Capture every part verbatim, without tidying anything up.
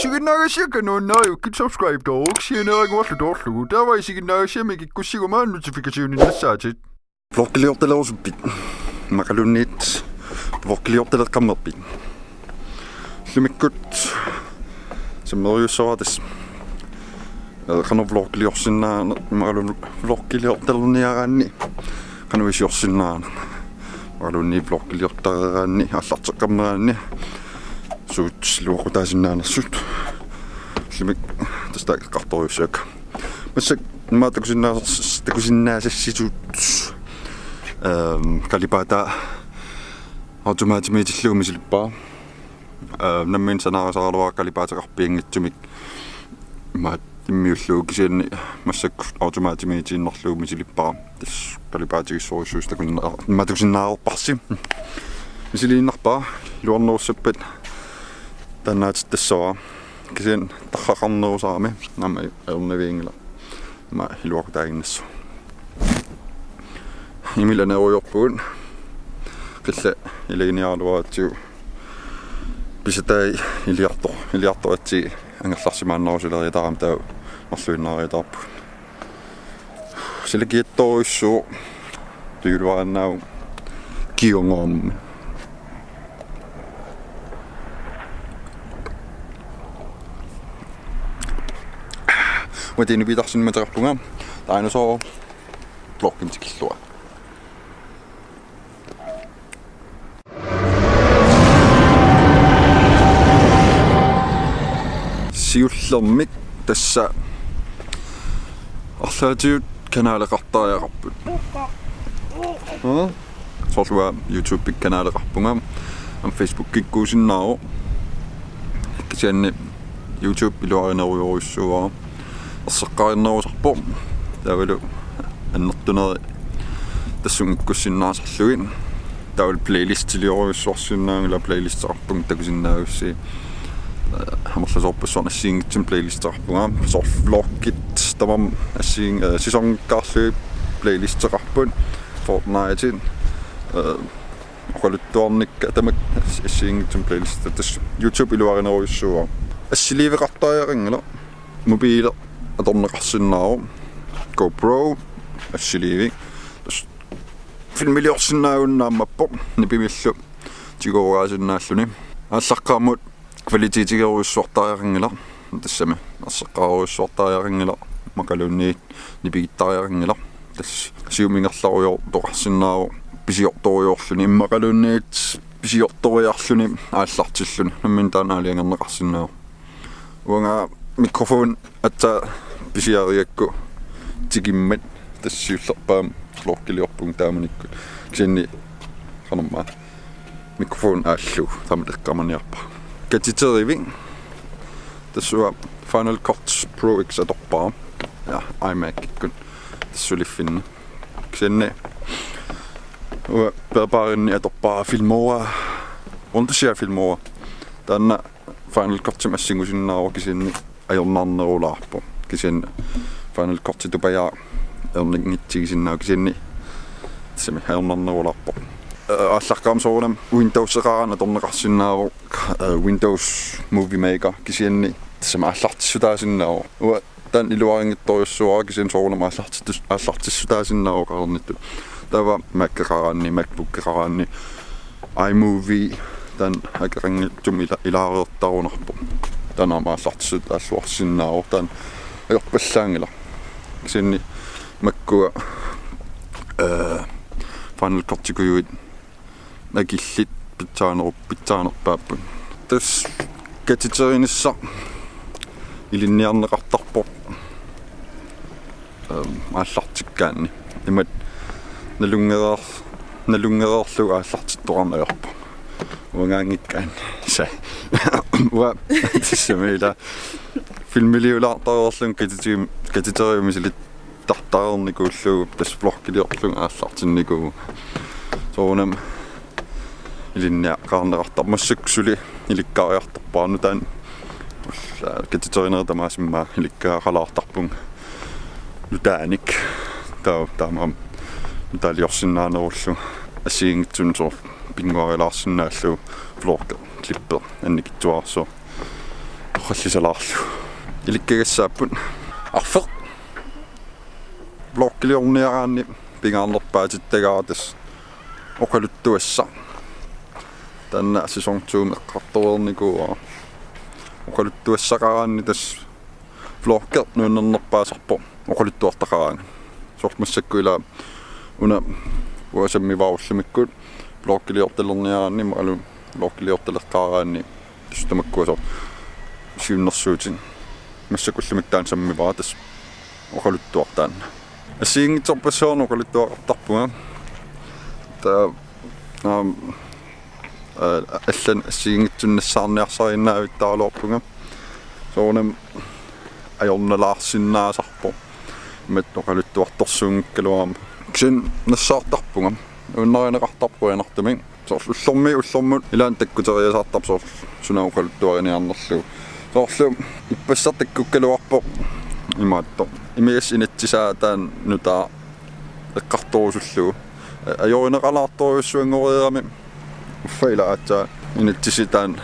Isiginnaagassiakka nuannariukkit subscribe-tooruk sianeeraguarlu toorlugu. Taava isiginnaagassiami kikkussiguma notification-innassaatit. Vloggiliortalerusuppit? Immaqaluunniit vloggiliortaleqqammerpit? Ullumikkut sammerujussuarartas. Ee, qanoq vloggiliorsinnaa-, immaqaluunniit vloggiliortalerniaraanni qanoq iliorsinnaaneq. Immaqaluunniit vloggiliortareeraanni aallarteqqammeranni suut iluaqutaasinnaanersut. Ullumikkut tassa taakku eqqartorujussuakka. Massakkut immaqa takusinnaasas-, takusinnaasassitut, ehm, qalipaataa automatimiitillugu misilippara. Ehm, nammineq sanaarisaraluarpara qalipaateqarpianngitsumik. Immaqa immiullugu, kisianni massakkut automatimiitiinnarlugu misilippara. Tassa qalipaatigissorujussuusoq takusinna-, immaqa takusinnaareerparsi. Misiliinnarpara, iluarnerussappat taannaatittassavara. Kisianni tarraqarnerusarami aamma ajornavianngilaq. Aamma iluaqutaaginnassaaq. Imil anerujoorpugut. Qillat ilagiinnaraluaratsigu. Pisatai iliartor-, iliartoratsigit angerlarsimaannarusulaariataarami taava marluinnariataarpugut. Silakiattorujussuuvoq, tujuuluariinnaavoq kingorna. Uanga Tine Petersen mateqarpunga, Dinosaur, vloggimik tikilluarit. Siullermik tassa arlaatigut kanaleqartariaqarput. Hm? Soorlu uanga YouTube-ikkut kanaleqarpunga, aamma Facebook-ikkut kuusinnaavoq. Kisianni YouTube iluarinerujorujussuuara. Erseqqarinnerusarpoq. Taavalu annertunerit tassunga ikkussinnaasarlugit. Taavalu playlistiliorujussuarsinnaanngilaq, playlisteqarpunga takusinnaagussi. Ee, amerlasoorpassuarnik assigiinngitsumik playlisteqarpunga. Soorlu vloggit tamarmik assigiin-, ee, sæsonikaarlugit playlisteqarput. Fortnite, ee, oqaluttuarnikka tamakku assigiinngitsumik playlist. Tassa YouTube iluarinerujussuuara. Assiliiveqartariaqanngilaq. Mobiili atorneqarsinnaavoq. GoPro assiliivik. Tassa filmiliorsinnaagunnaammat nipimillu tigooraasinnaallugu. Aallaqqaammut kvalitetigerujussuartariaqanngilaq. Tassami erseqqaarujussuartariaqanngilaq. Immaqaluunniit nipigittariaqanngilaq. Tassa siumut ingerlarujoortoqarsinnaavoq pisiortorujoorluni, immaqaluunniit pisiortoriarluni aallartilluni. Nammineq taanna aalajangerneqarsinnaavoq. Uanga mikrofoni aatsaat pisiarigakku tikimmat tassa siullerpaamik vloggiliorpunga taamanikkut. Kisianni qanormaa mikrofoni aallugu taama eqqaamaniarpara. Katiterivik. Tassa uanga Final Cut Pro X atorpara. Ja, iMac-ikkut. Tassa suliffinni. Kisianni uanga bærbarinni atorpara Filmora. Undershare Filmora. Taanna Final Cutimik assingusinnaavoq, kisianni ajornarnerulaarpoq. Kisianni Final Cutip tupajaaq ajornanngitsigisinnaavoq, kisianni tassami ajornarnerulaarpoq. Ee, aallaqqaammut soorunami Windowseqaraanni atorneqarsinnaavoq, ee, Windows Movie Maker, kisianni tassami aallartissutaasinnaavoq. Uanga taanna iluarinngitsorujussuuara, kisianni soorunami aallartittus-, aallartissutaasinnaavoq oqarnittut. Taava Maceqaraanni, MacBookeqaraanni, iMovie, taanna akeqanngitsumik ila-, ilaareertarunarpoq. Taanna aamma aallartissutaalluarsinnaavoq, taanna ajorpallaanngilaq. Kisianni makkua, ee, Final Cutikujuit akillit pitsaanerup-, pitsaanerpaapput. Tassa katiterinissaa ilinniarneqartarpoq, ehm, aallartikkaanni. Imatut nalunngereer-, nalunngereerlugu aallartittoqarneq ajorpoq. Uangaanngikkaanni. Sa-, uanga tassami ila filmiliulaartareerlunga katiteri-, katiterivik misilit- tartareernikuullugu, tassa vloggiliorlunga aallartinnikuuvugut. Soorunami ilinniaqqaarneqartarpoq, massakkut suli ilikkariartorpara, nutaanik ulla-, katiterinerit tamaasa immaqa ilikkagaqalaartarpunga nutaanik. Taava taamaammat nutaaliorsinnaanerullunga assigiinngitsunik soorlu pinnguarilaarsinnaallugu vloggi, klippi annikitsuararsuaq. Qallisalaarlu. Ilikkagassaapput. Arfeq. Vloggiliorniaraanni pingaarnerpaatittagaara tassa oqaluttuassaq. Taanna sæson to-mi eqqartoreernikuuara. Oqaluttuassaqaraanni tassa vloggi nuannernerpaasarpoq oqaluttuartaqaraangat. Soorlu massakkut ila una uanga sammivaara ullumikkut vloggiliortalerniaraanni imaluunniit vloggiliortaleqqaaraanni tassa tamakkua soorlu siunnersuutit. Massakkut ullumikkut taanna sammivaara tassa oqaluttuartaannaq. Assigiinngitsorpassuarnik oqaluttuaqartarpunga. Taava aam, aa, allanut assigiinngitsunik nassaarniarsariinnaavittaraluarpunga. Soorunami ajornalaarsinnaasarpoq. Imatut oqaluttuartorsuunngikkaluarama. Kisianni nassaartarpunga. Nuannarineqartarpoq qujanartumik. Soorlu ullormiit ullormut ilaanni takkuteriasaartarpoq soorlu suna oqaluttuariniarnerlugu. Soorlu ippassaq takkukkaluarpoq imaattoq. Imigassaq inatsisaa taanna nutaaq eqqartorusullugu. Ajorineqalaartorujussuanngoreerami. Uffa ila aatsaat inatsisit taanna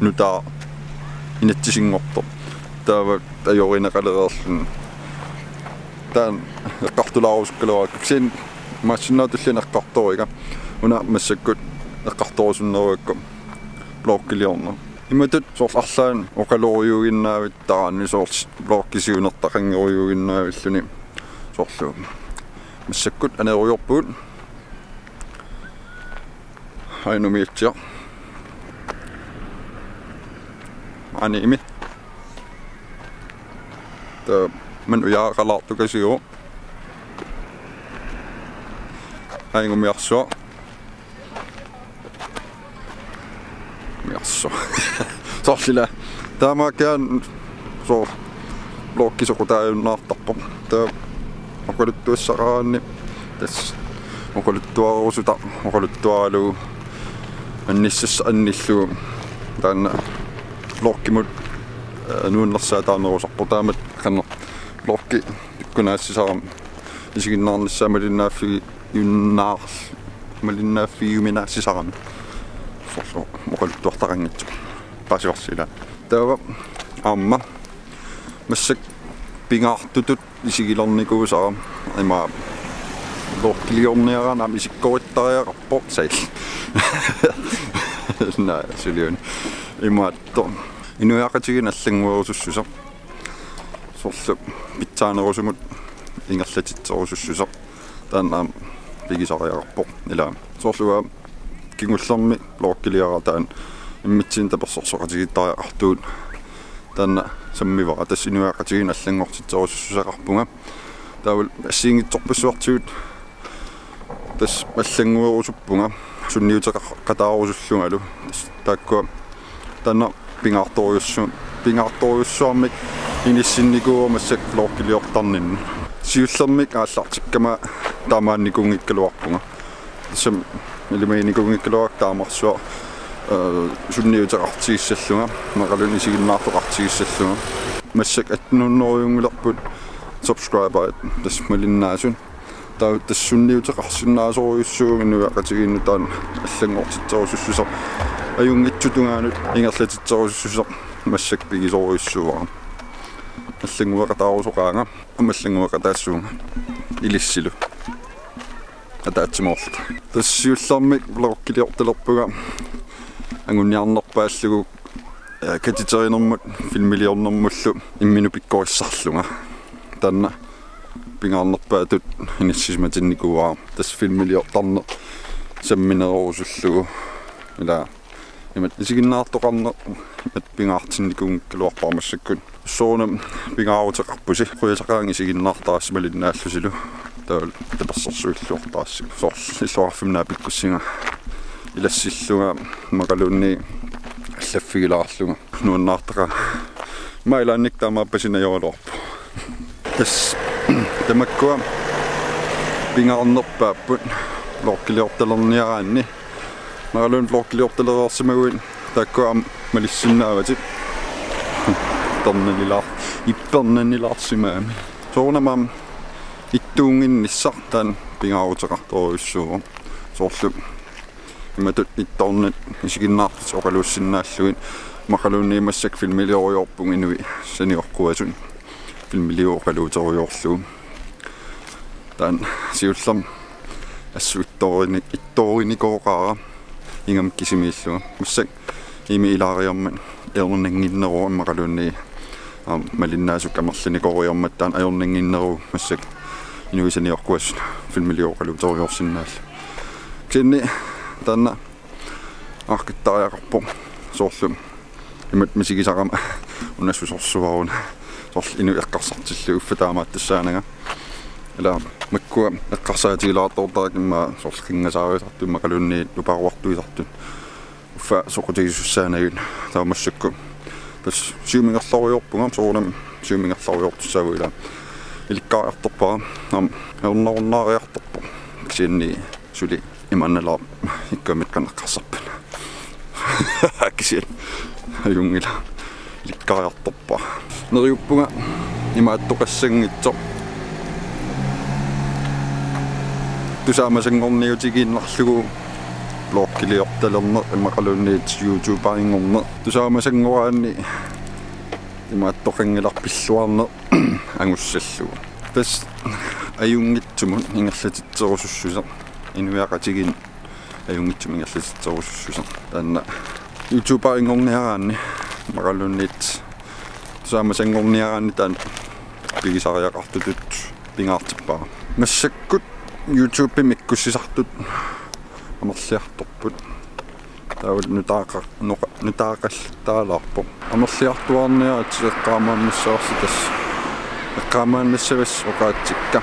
nutaaq inatsisinngortoq. Taava ajorineqalereerluni. Taanna eqqartulaarusukkaluarakku. Kisianni imaassinnaavoq tulliani eqqartoriga. Una massakkut eqqartorusunnerugakku vloggiliorneq. Imatut soorlu arlaannik oqaluuginnaavittaraanni soorlu vloggi siunertaqanngorujuuginnaavilluni soorlu massakkut anerujoorpugut. Aajuna umiatsiaq. Aani imi. Taava maani ujaaqalaartukasiuvoq. Aajuna umiarsuaq. Umiarsuaq. Soorlu ila. Taamaakkami soorlu vloggi soqutaajunnaartarpoq. Taava oqaluttuassaqaraanni tassa oqaluttuarerusutaq oqaluttuaralugu annissassaq annillugu taanna vloggimut, aa, nuannersaataanerusarpoq taamatut qanoq vloggi ikkunaassisarami isiginnaarnissaa malinnaaffigiunnaar-, malinnaaffigiuminaassisarami. Soorlu oqaluttuartaqanngitsoq. Paasivarsi ila. Taava aamma massakkut pingaartutut isigilernikuusara ima vloggiliorniaraanni aamma isikkorittariaqarpoq sail. Naa, suliuni. Imaattoq. Inuiaqatigiinni allannguerusussuseq. Soorlu pitsaanerusumut ingerlatitserusussuseq. Taanna aamma pigisariaqarpoq. Ila. Soorlu uanga kingullermi vloggiliara taanna immitsinnut tapersersoqatigiittariaqartugut. Taanna sammivara tassa inuiaqatigiinni allanngortitserusussuseqarpunga. Taavalu assigiinngitsorpassuartigut tassa allannguerusuppunga sunniuteqataarusullungalu. Tassa taakkua taanna pingaartorujussu-, pingaartorujussuarmik inissinnikuuara massakkut vloggiliortarninni. Siullermik aallartikkama taamaannikuunngikkaluarpunga. Tassami ilimaginikuunngikkaluarakku taamarsuaq, aa, sunniuteqartigissallunga, imaluunniit isiginnaartoqartigissallunga. Massakkut attenhundredenngorput subscriberit tassa malinnaasut. Taava tassa sunniuteqarsinnaasorujussuuvunga inuiaqatigiinnut taanna allanngortitserusussuseq. Ajunngitsup tungaanut ingerlatitserusussuseq massakkut pigisorujussuuara. Allanngueqataarusoqaanga, aamma allanngueqataassuunga. Ilissilu. Ataatsimoorluta. Tassa siullermik vloggiliortalerpunga anguniarnerpaallugu, ee, katiterinermut filmiliornermullu imminut pikkorissarlunga. Taanna pingaarnerpaatut inissisimatinnikuuara. Tassa filmiliortarneq sammineerusullugu. Ila imatut isiginnaartoqarneq imatut pingaartinnikuunngikkaluarpara massakkut. Soorunami pingaaruteqarpusi, qujasaqaanga isiginnaartarassi malinnaallusilu. Taavalu tapersersuilluartarassi. Soorlu illoqarfimmi naapikkussinga ilassillunga imaluunniit allaffigilaarlunga. Nuannaartaqaanga. Ima ilaannikkut taamaappasinajoraluarpoq. Tassa tamakkua pingaarnerpaapput vloggiliortalerniaraanni. Imaluunniit vloggiliortalereersimaguit taakkua aamma malissinnaavatit. Ippernanilaar-, ippernanilaarsimagamik. Soorunami aamma ittuunnginnissaq taanna pingaaruteqartorujussuuvoq. Soorlu imatut ittoornat isiginnaartut oqaluussinnaallugit Immaqaluunniit massakkut filmiliorujussuuvugut inuit saniorquasut, filmiliuuterujoorlugu. Taanna siullermik assut ittorini-, ittoorinikoqaara ingammik kisimiillunga. Massakkut iimi ilaariarmat ajornannginneruvoq immaqaluunniit, aamma malinnaasut amerlanikoriarmat taanna ajornannginneruvoq massakkut inuit saniorquasut filmiliuuterujoorsinnaallugu. Kisianni taanna aaqqittartariaqarpoq soorlu imatut misigisarama una susorsuaruna soorlu inuit eqqarsartillugit uffa taamaattussaananga. Ila makkua eqqarsaatigilaartortarakkit immaqa soorlu qinngasaarisartut immaqaluunniit nuparuartuisartut uffa soqutigisussaanagit taava massakkut. Tassa siumut ingerlarujoorpunga, soorunami siumut ingerlarujoortussaavugut ila ilikkariartorpara, aamma ajornarunnaariartorpoq. Kisianni suli imaannalaarpoq ikkuamit qanoq eqqarsarpat. Kisianni ajunngilaq, ilikkariartorpara. Neriuppunga imaattoqassanngitsoq. Tusaamasanngorniutigiinnarlugu vloggiliortalerneq immaqaluunniit YouTuberinngorneq. Tusaamasanngoraanni imaattoqanngilarpilluarneq angussallugu. Tassa ajunngitsumut ingerlatitserusussuseq, inuiaqatigiinnut ajunngitsumut ingerlatitserusussuseq. Taanna YouTuberinngorniaraanni immaqaluunniit tusaamasanngorniaraanni taanna pigisariaqartutut pingaartippara. Massakkut YouTubemi ikkussisartut amerliartorput. Taava nutaaqa-, nuqa-, nutaaqallattaalaarpoq. Amerliartuaarniaritsi eqqaamaannassavarsi tassa. Eqqaamaannassavassi oqaatsikka.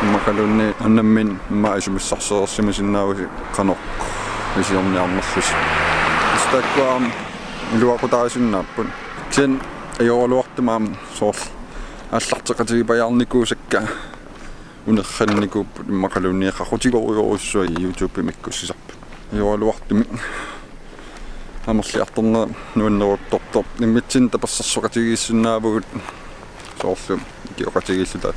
Immaqaluunniit nammineq immaqa isumassarsiorsimasinnaagussi qanoq isiorniarnerlusi. Tassa taakkua aamma iluaqutaasinnaapput. Kisianni ajoraluartumik aamma soorlu aallarteqatigipajaarnikuusakka unerrannikuupput immaqaluunniit qaqutigorujoorujussuuagut YouTubemi ikkussisarput. Ajoraluartumik amerliartorneq nuanneruttortoq. Immitsinnut tapersersoqatigiissinnaavugut soorlu ikioqatigiilluta.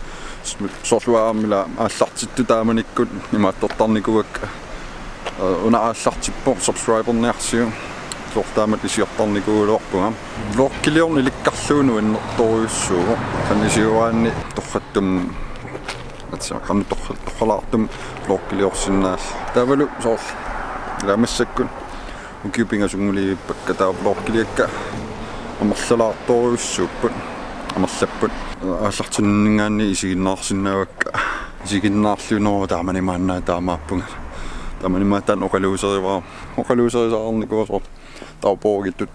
Soorlu aamma ila aallartittut taamanikkut imaattortarnikuuakka. Ee, una aallartippoq subscriberniarsiuk. Soorlu taamatut isiortarnikuugaluarpunga. Vloggiliorneq ilikkarlugu nuannertorujussuuvoq. Qanoq iliorsinnaanersut torrattumik, atsa, qanoq torra-, torralaartumik vloggiliorsinnaallugu. Taavalu soorlu ila massakkut ukiut pingasut ungulivippakkit taava vloggiliakka amerlalaartorujussuupput, amerlapput. Aallartinninngaanniit isiginnaarsinnaavakka. Isiginnaarluinnarlugu taamani maanna taamaappunga. Taamani maanna taanna oqaluuserivara. Oqaluuserisaarnikuusoq taava poorigitut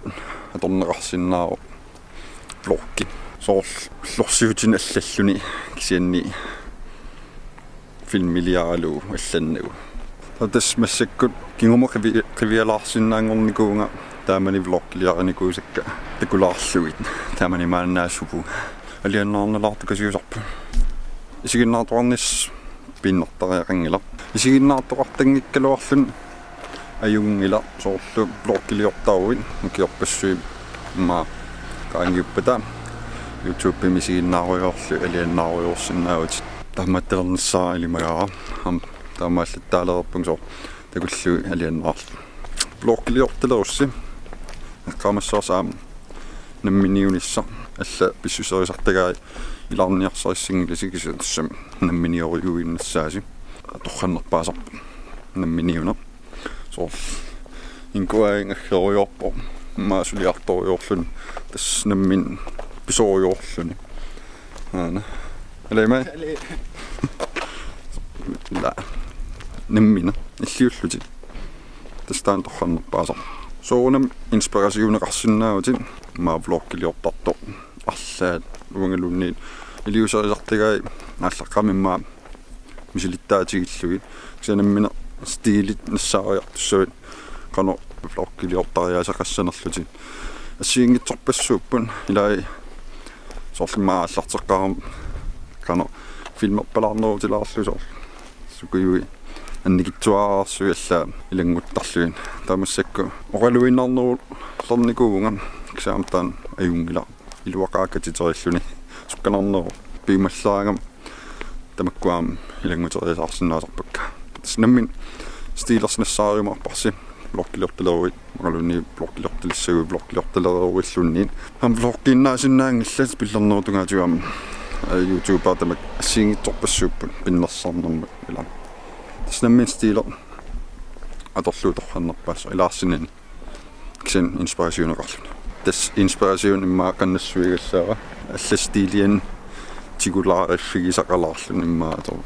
atorneqarsinnaavoq vloggi. Soorlu ullorsiutinik allalluni kisianni filmiliaralugu allannagu. Taava tassa massakkut kingumut qivi-, qivialaarsinnaanngornikuuvunga taamani vloggiliarinikuusakka takulaarlugit. Taamani maanna supu. Alianaarnalaartukasiusarput. Isiginnaartoqarnissaq pinnertariaqanngilaq. Isiginnaartoqartanngikkaluarluni ajunngilaq soorlu vloggiliortaruit ukiorpassuit immaqa qaangiuppata YouTubemi isiginnaarujoorlutit alianaarujoorsinnaavutit. Taamaattulernissaa ilimagaara. Aamma taamaallattaalereerpunga soorlu takullugit alianaarlutit. Vloggiliortalerussi eqqaamassavarsi aamma namminiunissaq, alla pissuserisartagaat ilaarniarsarissinngilatit kisianni tassami namminioriuinnassaasi. Torrannerpaasarpoq namminiuna. Soorlu inkuaangagerujoorpoq, immaqa suliartorujoorluni, tassa nammineq pisorujoorluni. Aana. Alai mai? Alai. La. Nammineq illiullutit. Tassa taanna torrannerpaasarpoq. Soorunami inspirationeqarsinnaavutit immaqa vloggiliortartoq. Arlaat uangaluunniit iliuuserisartagaat aallaqqaammut immaqa misilittaatigillugit. Kisianni nammineq stilit nassaariartussavit qanoq vloggiliortariaaseqassanerlutit. Assigiinngitsorpassuupput ilai soorlu immaqa aallarteqqaarama qanoq filmerpalaarnerutilaarlugu soorlu. Sukujui annikitsuararsuit allaat ilannguttarlugit. Taava massakkut oqaluinnarnerulernikuuvunga kisianni taanna ajunngilaq. Iluaqaakatiterilluni sukkanarneruvoq piumallaraangama tamakkua aamma ilannguteriasaarsinnaasarpakka. Tassa nammineq stilersi nassaariumaarparsi. Vloggiliortaleruit, imaluunniit vloggiliortalissaguit, vloggiliortaleruilluunniit. Aamma vloggiinnaasinnaanngillat, pillernerup tungaatigut aamma. Aa, YouTuberit tamakku assigiinngitsorpassuupput pinnersarnermut ilaa. Tassa nammineq stiileq atorlugu torrannerpaassaaq ilaarsinani. Kisianni inspirationeqarluni. Tassa inspiration immaqa qanoq nassuiagassaara. Allat stiilianni tigulaariffigisaqalaarluni immaqa atoq.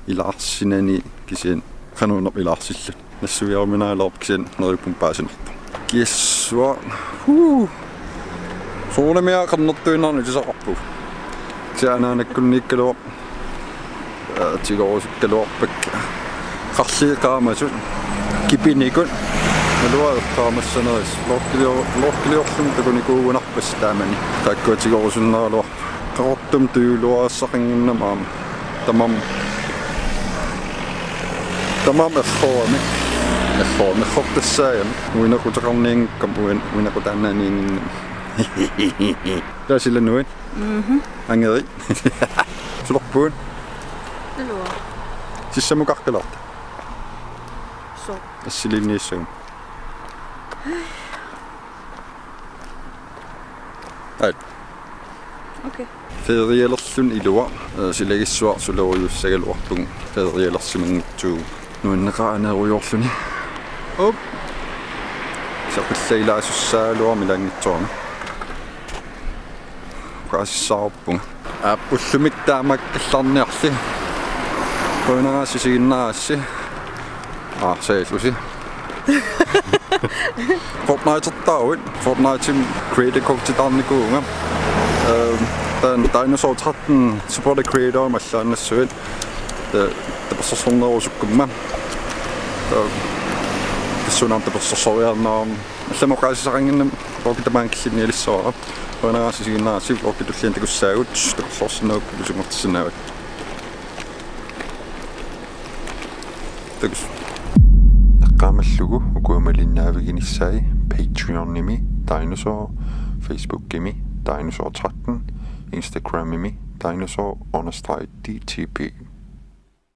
Ilaarsinani kisianni qanoq una ilaarsilluni. Nassuiaruminaalerpoq kisianni neriuppunga paasinartoq. Kiassuaq. Huu. Soorunami qernertuinnarneq tusaqarpoq. Kisianni anaanakkunniikkaluarpoq. Aa, tigorusukkaluarpakka. Qarliit qaamasut. Kipinikut. Naluara eqqaamassanerisa. Vloggilior-, vloggiliorlunga takunikuugunarpasi taamani. Taakkua tigorusunnaraluarput. Qaqortumik tujuluarissaqannginnama aamma. Tamarmik. Tamarmik errorami. Errorami. Errortassaagami. Uinequteqarnianngikkama uin-, uinequtaannaaniannginnama. Taava sila nuit. Mhm. Angeri. Sulerpugut. Naluara. Sissamukaqqilaarta. Sooq? Assiliinniassaguma. Aat. Okay. Ferialerluni iluaq, ee, silagissuaq sulerujussagaluarpugut ferialersimanngitsuugut nuanneqaanerujoorluni. Op. Saqillailaasussaaluarmi ilaanngitsoorami. Oqaasissaarpunga. Aap, ullumi taamaakkallarniarli. Qujanaq aasiit isiginnaarassi. Aa, saillusi. Fortnite-ertaaruit, Fortnite-imi creator code-itaarnikuuvunga. Ehm, taanna Dinosaur tretten supporter creator-imik allaannassuit. Ta-, tapersersornerusukkumma. Ta-, tassuuna tapersersoriarneq aamma. Allamik oqaasisaqannginnama, vloggi tamaanga killinnialissavara. Qujanaq aasiit isiginnaarassi, vloggi tulliani takussaagut, takorloorsinnaagukku sunngortissinnaavat. Takuss. Eqqaamallugu ukua malinnaaviginissaat Patreonimi Dinosaur, Facebookimi Dinosaur tretten, Instagramimi dinosaur understreg D T P.